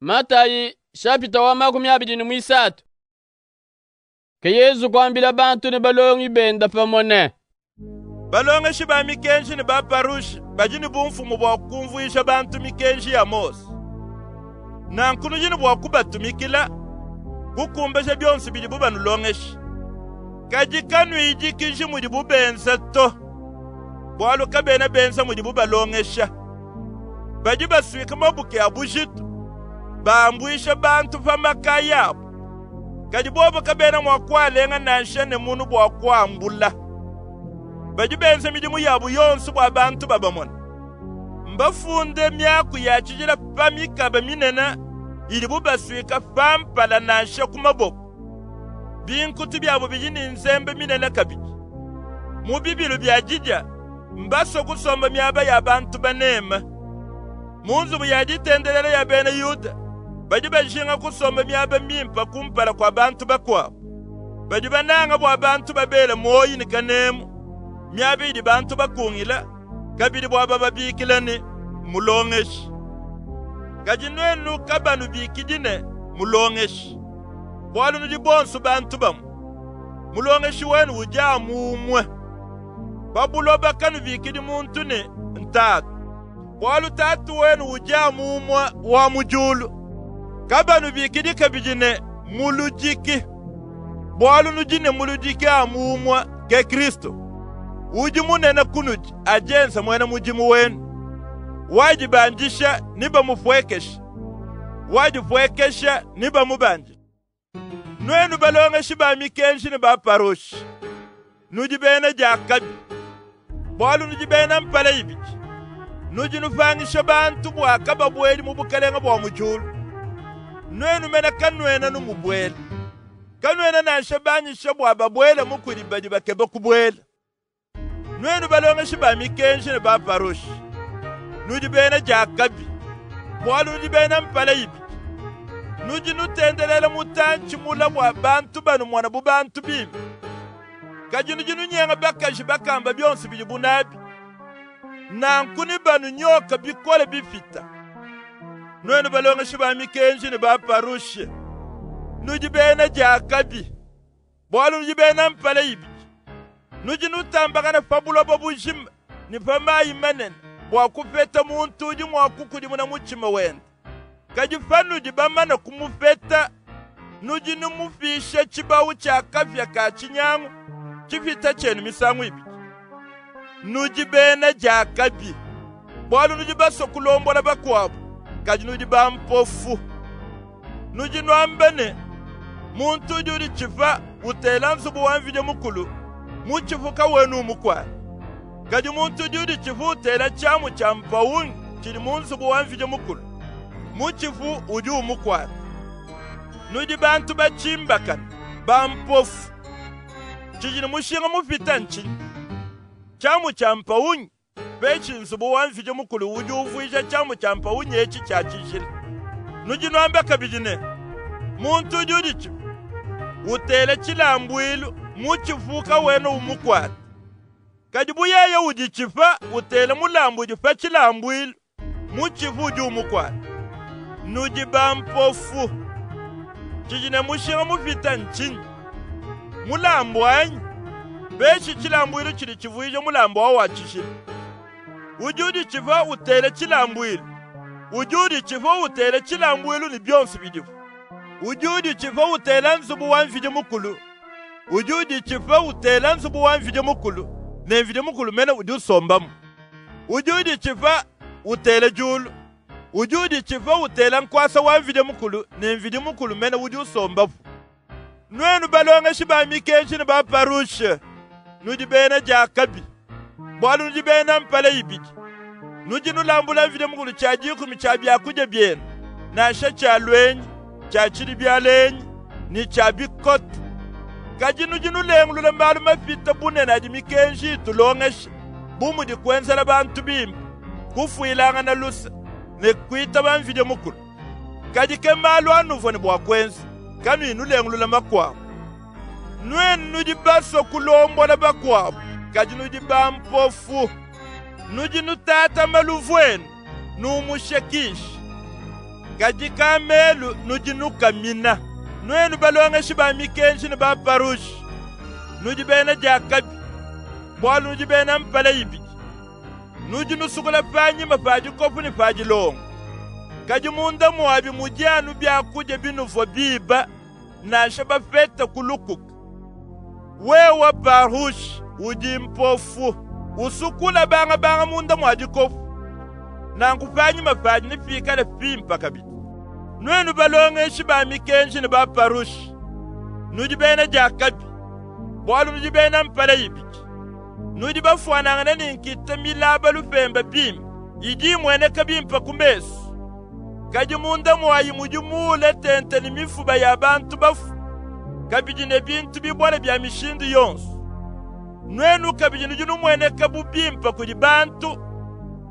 Matayi shapita wa 23. Ke Yezu kuambila bantu ne balongi bende pamue ne, Balongeshi ba mikenji ne Baparushe badi ne bumfumu bua kumvuija bantu mikenji ya Mose. Nanku nudi ne bua kubatumikila, kukumbaja bionsu bidibu banulongesha. Kadi kanuidikiji mudibu benza to, bualu kabena benza mudibu balongesha. Badi basuika mabuki a bujitu, baambuisha bantu pa makaya abu. Kadi bobu kabena mua kualenga nansha ne munu bua kuambula. Badi benza midimu yabu yonsu bua bantu babamone. Mbafunde miaku ya tshijila pa mikaba minene idibu basuika pa mpala nansha ku maboku. Binkutu biabu bidi ne nzembe minene kabidi. Mu bibilu bia didia mbasue kusomba miaba ya bantu baneme. Mu nzubu ya ditendelela ya bena Yuda badi bajinga kusomba miaba mimpe kumpala kua bantu bakuabu. Badi bananga bua bantu babele muoyi ne kanemu miaba idi bantu bakungila, kabidi bua bababikile ne, Mulongeshi. Kadi nuenu kabanubikidi ne, Mulongeshi, bualu nudi bonso bantu bamue. Mulongeshi wenu udi amu umue. Pa buloba kanubikidi muntu ne, Ntatu, bualu Tatu wenu udi amu umue wa mu diulu. Kabanubikidi kabidi ne, Muludiki, bualu nudi ne muludiki amu umue, ke Kristo. Udi munene kunudi adienze muena mudimu wenu. Wadibandisha nebamupuekeshe, wadipuekesha nebamubandishe. Nuenu balongeshi ba mikenji ne Baparushe, nudi bena diakabi, bualu nudi bena mpala ibidi. Nudi nupangisha bantu bua kababuedi mu bukalenga bua mu diulu. Nuenu mene kanuena numubuela. Kanuena nansha banyisha bua babuelemu kudi badi bakeba kubuela. Nuenu balongeshi ba mikenji ne Baparushe, nudi bena diakabi, bualu nudi bena mpala ibidi. Nudi nutendelela mutantshi mule bua bantu banumone bu bantu bimpe. Kadi nudi nunyenga bakaji bakamba bionso bidibu nabi. Nanku nebanunyoke bikole bipite. Nuenu balongeshi ba mikenji ne Baparushe, nudi bena diakabi, bualu nudi bena mpala ibidi. Nudi nutambakana pa buloba bujima ne pa mayi manene bua kupeta muntu udi mua kukudimuna mutshima wende. Kadi panudi bamane kumupeta, nudi numupisha tshibawu tshia kapia ka tshinyangu tshipita tshienu misangu ibidi. Nudi bena diakabi, bualu nudi basue kulombola bakuabu, kadi nudi bampofu. Nudi nuamba ne, muntu udi uditshipa utela nzubu wa Mvidi Mukulu, mutshipu kawena umukuata. Kadi muntu udi uditshipa utela tshiamu tshia mpawungi tshidi mu nzubu wa Mvidi Mukulu, mutshipu udi umukuata. Nudi bantu batshimbakane, bampofu! Tshidi ne mushinga mupite ntshinyi? Tshiamu tshia mpawungi peshi nzubu wa Mvidi Mukulu udi uvuija tshiamu tshia mpawungi etshi tshia tshijila? Nudi nuamba kabidi ne, muntu udi uditshipa utela tshilambuilu, mutshipu kawena umukuata. Kadi bu yeye uditshipa utela mulambu udi pa tshilambuilu, mutshipu udi umukuata. Nudi bampofu! Tshidi ne mushinga mupite ntshinyi? Mulambu anyi? Peshi tshilambuilu tshidi tshivuija mulambu awu wa tshijila? Udi uditshipa utela tshilambuilu, udi uditshipa utela tshilambuilu ne bionso bidipu. Udi uditshipa utela nzubu wa Mvidi Mukulu, udi uditshipa utela nzubu wa Mvidi Mukulu ne Mvidi Mukulu mene udi usombamu. Udi uditshipa utela diulu, udi uditshipa utela nkuasa wa Mvidi Mukulu ne Mvidi Mukulu mene udi usombapu. Nuenu balongeshi ba mikenji ne Baparushe, nudi bena diakabi, bualu nudi bena mpala ibidi. Nudi nulambula Mvidi Mukulu tshia dikumi tshia biakudia bienu, nansha tshia luenyi, tshia tshidibialenyi ne tshia bikote. Kadi nudi nulengulula malu mapite bunene adi mikenji itulongesha, bu mudi kuenzela bantu bimpe, kufuilangana luse ne kuitaba Mvidi Mukulu. Kadi ke malu anuvua ne bua kuenza, kanuyi nulengulula makuabu. Nuenu nudi basue kulombola bakuabu, kadi nudi bampofu. Nudi nutata maluvu enu, numusha kishi. Kadi kamelu nudi nukamina. Nuenu balongeshi ba mikenji ne Baparushe, nudi bena diakabi, bualu nudi bena mpala ibidi. Nudi nusukula panyima pa dikopu ne pa dilongo, kadi munda muabi mudi anu biakudia binuvua biba nansha bapete ku lukuka. Wewe Parushe udi mpofu, usukula bangabanga munda mua dikopu, nanku panyima padi nepikale pimpe kabidi. Nuenu balongeshi ba mikenji ne Baparushe, nudi bena diakabi, bualu nudi bena mpala ibidi. Nudi bafuanangane ne nkita milaba lupemba bimpe, idi imueneka bimpe ku mesu, kadi munda muayi mudi muule tente ne mifuba ya bantu bafue, kabidi ne bintu bibole bia mishindu yonso. Nuenu kabidi nudi numueneka bu bimpe kudi bantu,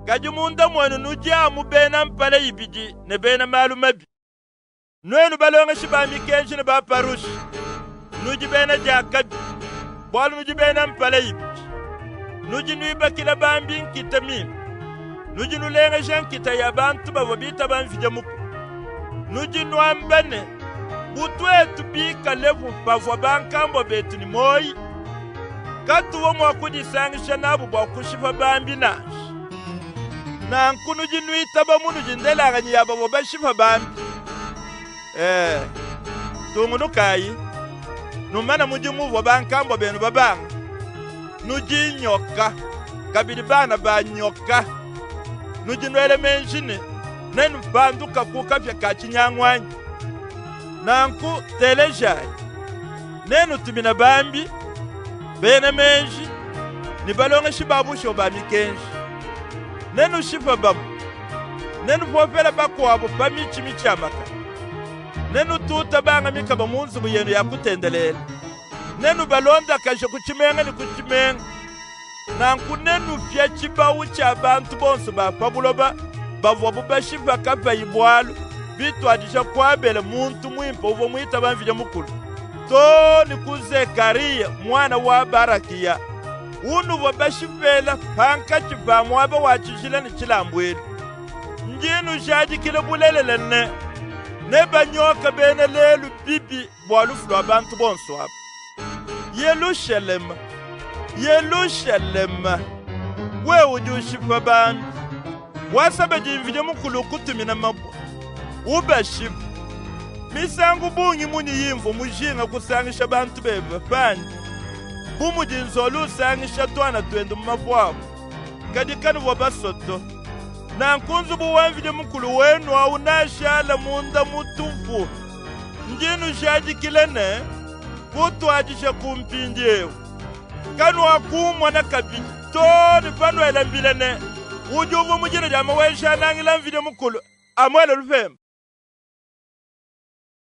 kadi munda muenu nudi amu bena mpala ibidi ne bena malu mabi. Nuenu balongeshi ba mikenji ne Baparushe, nudi bena diakabi, bualu nudi bena mpala ibidi. Nudi nuibakila bambi nkita mimpe. Nudi nulengeja nkita ya bantu bavua bitaba Mvidie Mukulu. Nudi nuamba ne, Bu tuetu bikalepu pavua bankambua betu ne muoyi, katuvua mua kudisangisha nabu bua kushipa bambi nansha. Nanku nudi nuitaba munudi ndelanganyi ya bavua bashipa bambi. Ee, tungunukayi, numane mudimu uvua bankambua benu babanga. Nudi nyoka, kabidi bana ba nyoka. Nudi nuela meji ne, nenupanduka ku kapia ka tshinyangu anyi? Nanku telejayi, nenutumine bambi, bena meji, ne balongeshi ba bushuwa ba mikenji. Nenushipe bamue, nenupopele bakuabu pa mitshi mitshiamakane. Nenutuute banga mikaba mu nzubu yenu ya kutendelela. Nenubalondakaje ku tshimenga ne ku tshimenga. Nanku nenupie tshibawu tshia bantu bonsu ba pa buloba bavuabu bashipa kapayi bualu, bituadija ku Abele muntu muimpe uvua muitabe Mvidi Mukulu, too ne ku Zekariya muana wa Barakiya, unuvua bashipela pankatshi pa muaba wa tshijila ne tshilambuilu. Ndi nnujadikila bulelela ne, nebanyoke bena lelu bibi bua lufu lua bantu bonso aba. Yelushalema, Yelushalema, wewe udi ushipa bambi, wasa badi Mvidi Mukulu ukutumina mabue, ubashipa. Misangu bungi munyi imvua mujinga kusangisha bantu bebe pandi, bu mudi nzolu usangisha tuana tuende mu mapuapua, kadi kanuvua basue to. Nanku nzubu wa Mvidi Mukulu wenu awu neashale munda mutupu. Ndi nnujadikila ne, kutuadija ku mpindiewu, kanuakummona kabidi too ne panuela mbila ne, Udi uvua mu dina dia Maweja-Nangila Mvidi Mukulu, amuele lupemba!